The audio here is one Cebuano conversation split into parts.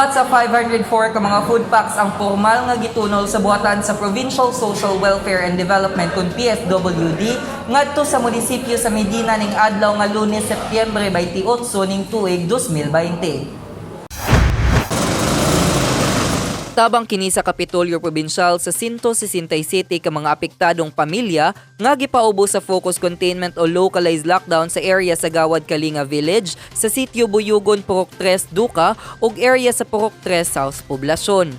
Moabot sa 504 ka mga food packs ang formal nga gitunol sa buhatan sa Provincial Social Welfare and Development kun PSWD ngadto sa munisipyo sa Medina ning adlaw nga Lunes, Setyembre 28 ning tuig 2020. Tabang kini sa Kapitolyo Provincial sa 167 ka mga apektadong pamilya nga gipaubo sa focus containment o localized lockdown sa area sa Gawad Kalinga Village sa Sitio Buyugon, Purok 3, Duka ug area sa Purok 3 South Poblacion.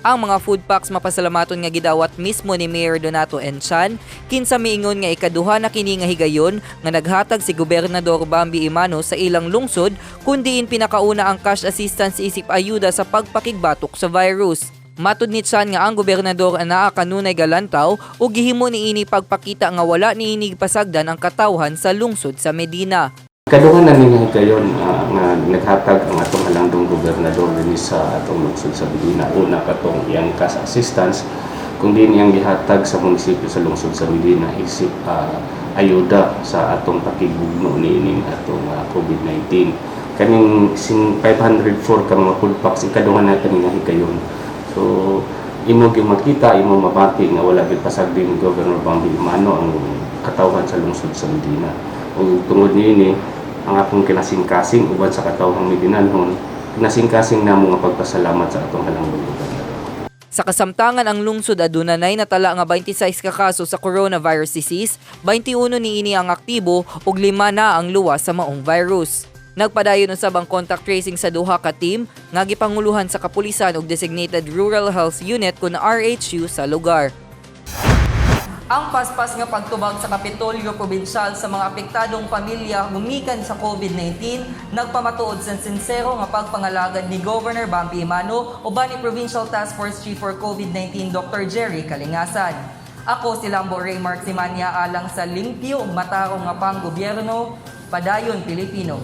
Ang mga food packs mapasalamaton nga gidawat mismo ni Mayor Donato N. Chan, kinsa miingon nga ikaduha na kini nga higayon nga naghatag si Gobernador Bambi Emano sa ilang lungsod, kundiin pinakauna ang cash assistance isip ayuda sa pagpakigbatok sa virus. Matud ni Chan nga ang gobernador anaa kanunay galantaw ug gihimo niini pagpakita nga wala niini pasagdan ang katawhan sa lungsod sa Medina. Kaduha na ni nga higayon nga naghatag ang atong halangdong gobernador dinhi sa atong lungsod sa Medina. Una, katong iyang cash assistance, kung diin iyang gihatag sa munisipyo sa lungsod sa Medina isip ayuda sa atong pakigbugno niining atong COVID-19. Kaning sing 504 ka mga food packs, ikaduha na kani nga higayon. So imo gyud makita, imo mabati nga wala gyud pasagdi ni Governor Bambi Emano ang katawhan sa lungsod sa Medina. Ug tungod niini, ang akong kinasingkasing uban sa katawhang Medinanhon, kinasingkasing namo nga pagpasalamat sa atong halangdong gobernador. Sa kasamtangan, ang lungsod aduna nay natala nga 26 ka kaso sa coronavirus disease, 21 niini ang aktibo ug 5 na ang luwas sa maong virus. Nagpadayon usab ang contact tracing sa duha ka team nga gipanguluhan sa kapulisan ug designated Rural Health Unit kun RHU sa lugar. Ang paspas nga pagtubag sa Kapitolyo Provincial sa mga apektadong pamilya gumikan sa COVID-19 nagpamatuod sa sinsero nga pagpangalagad ni Governor Bambi Emano uban ni Provincial Task Force Chief for COVID-19 Dr. Jerry Kalingasan. Ako si Lambo Ray Mark Simanya alang sa limpyo ug matarong nga panggobyerno, Padayon Pilipino.